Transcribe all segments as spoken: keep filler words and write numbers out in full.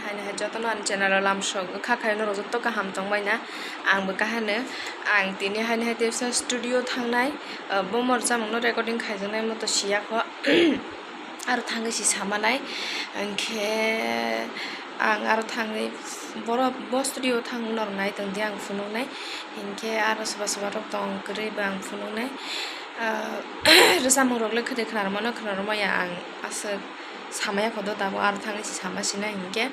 Haini hai jotono ani channel o lamsok kha khaino rok joto kaham tongbaina, ang bo kahano. Ang tini haini hai teisa studio thangnai, ah, bomo rwchapmungno recording khaijaknai moto siyakho. Aro thangwi si samanai, hinkhe ang aro thangwi boro bo studio thangwi norok naitongdi ang phunuknai, hinkhe aro soba soba rok tong kwrwi bo ang phunuknai. Ah, rwchapmung rok le khwtwi khwnarwmano khwnarwmaya ang aswk samaya kho do tabuk aro thangwi si sama sinai hinkhe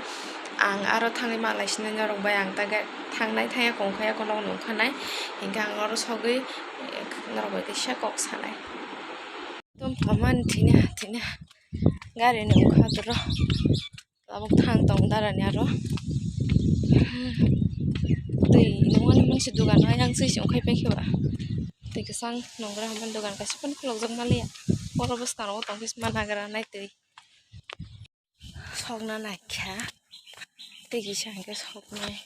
ang aro thangwi malai sinai norok bai ang ta thangnai thangya kongkhaya kono nukhanai hinkhe ang oro sogwi norok bai kisa kok sanai. Tongthokmani thini ha thini ha gari ni wngkha toro tabuk thang tong darani aro twi nungmani mungsi dogan o ayang swi se wngkhai paikhe ba twi kwchang nungra hwnmani dogan kaisa phano khulukjak manliya oro bwskango tongkhe ma nagra naitwi. Sokna naikha tei kisa hwnkhe soknai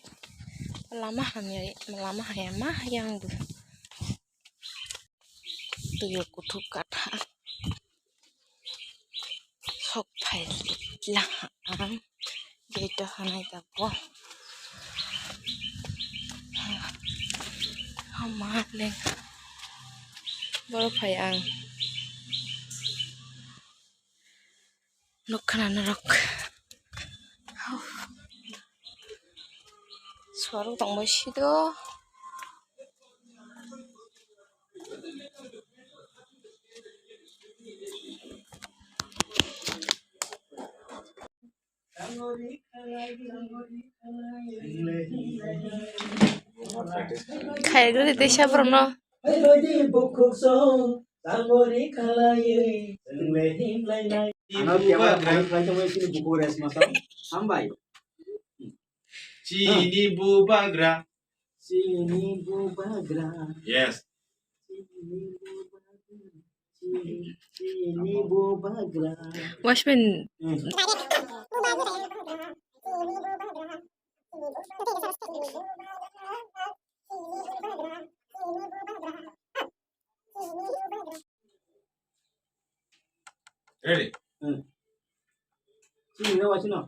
lama hamya lama hamya ma yang bo twi o kuthuk kathak sok phai la ang gate o hanai tabuk ma leng boro phai ang. Nukha na norok. Sorok tongbai sido. Khaigwlai tei saborokno. Ano camera on khlai tongwi chini bukhuk rest masa. Hambai. Chini bubagra. Chini bubagra. Yes. Chini bubagra. Chini, chini bubagra. Washman. Hmm. Ready? Hmm. Sini na, sini na.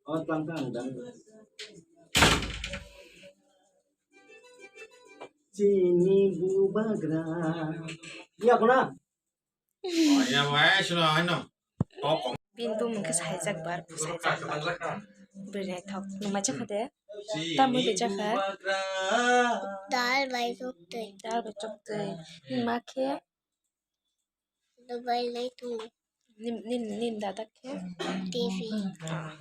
Oh, tang, tang, tang. Chini bubagra. Iya, kona? Oh, iya, mai, sino, ano. Bini bumung khe saijak bar, saijak bar. Bwrwi naithok. Nwng mai chakha de? Tamwi bai chakha? Dal bai chok twi. Dal bai chok twi. Nini ma khe? Dubai lai tongo. Nini, nini, nini dada khe? T V. Ah.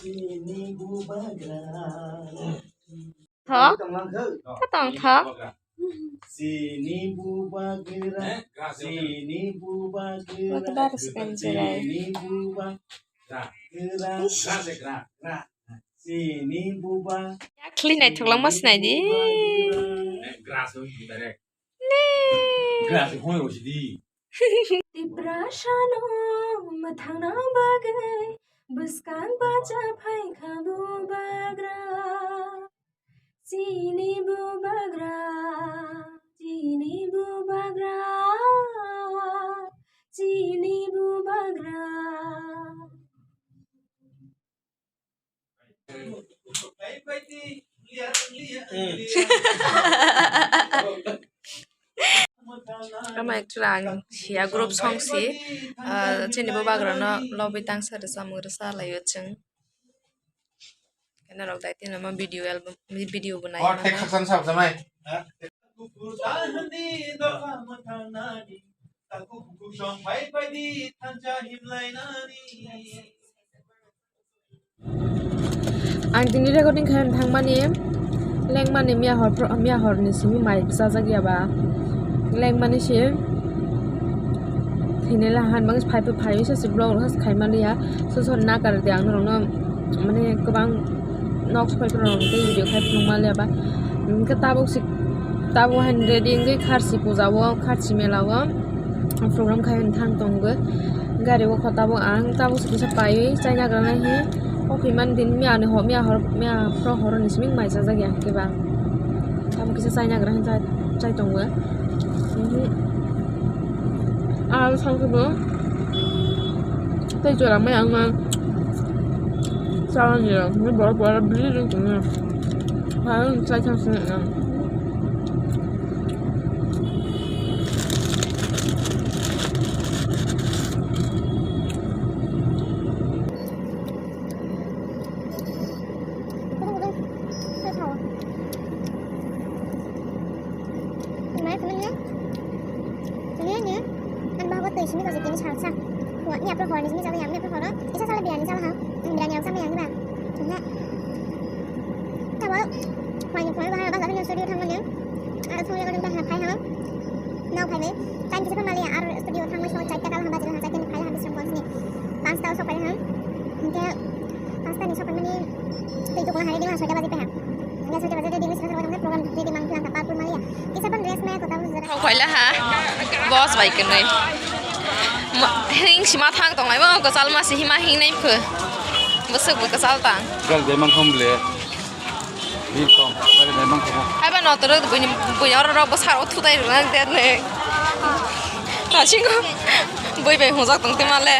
Chini bubagra. Tho? Tonglang khe? Khe tongthok. Chini bubagra. Chini bubagra. Wata baris kan jerai. Chini bubagra. Ish. Chini buba. Yakli naithok langma sinai di. Grass direct. Ni. Grass hoi ro sidi. Tiprasano mwthangna bagwi bwskang bacha phaikha bubagra. Chini bubagra, chini bubagra, chini bubagra. Tamo actually ang sia group song si, ah, chini bubagrano lobby tangsa rwchapmung rwcha laio chwng. Norok dai tino mo video album, video bo nai mano. Ang tini recording khaina thangmani lengmani miya hor, miya horni simi mai bwchajak ya ba lengmani se thini lahan bangwi phai phai phai se vlog rok khaimani ya so so nakar de ang norokno mane kwbang nok soi phano rok tei video khai phunukma le ba. Hwnkhe tabuk si, tabuk haino ready wngwi kharchi puja o, kharchi mela o program khai thang tongo. Gari o kho tabuk ang tabuk si kisa paiwi chaina gra nai hi. O phi man din miya ni ho, miya hor, miya phro horo ni simi mai chajak ya hwnkhe ba. Tabuk kisa chaina gra hin chai, chai tongo. Aro sakhe bo tei jora mai ang ma chalani rok ni borok borok bini ring tongna. Ang chai thang sini ang. Mai temen ne? Temen ne? An bahago tei simi ko jitini salsa. Wa ni apro hor ni simi jalo yang ni apro hor. Isa sala biryani jalo ha. Biryani ang sama yang ni ba. Temen ne? Tabo. Mai ni phone bahar ba jalo ni studio thang ne. Ar phone ya ko thang phai ha. Nau phai ne. Time kisa mali ar studio thang ne so chai ta kal ha ba jalo ha chai ta ni phai ha bisram kon ni. Panch ta so phai ha. Hingke Panch ta ni sok mani tei tukuna hari dima soita baji peha. Hingke soita baji ready ni sila sila program ready mang tulang ta parpur maliya. Kisa pan rest maya kota bujara. Khaila ha. Boss bai kene. Hing sima thang tong lai bo ko salma si hima hing nai phu. Bosok bo ko sal tang. Gal de mang khom le. Bil tong, gal de mang khom. Hai ba no toro bui bui oro ro bo sar o thutai runa de ne. Ta singo. Bui bai hojak tong te male.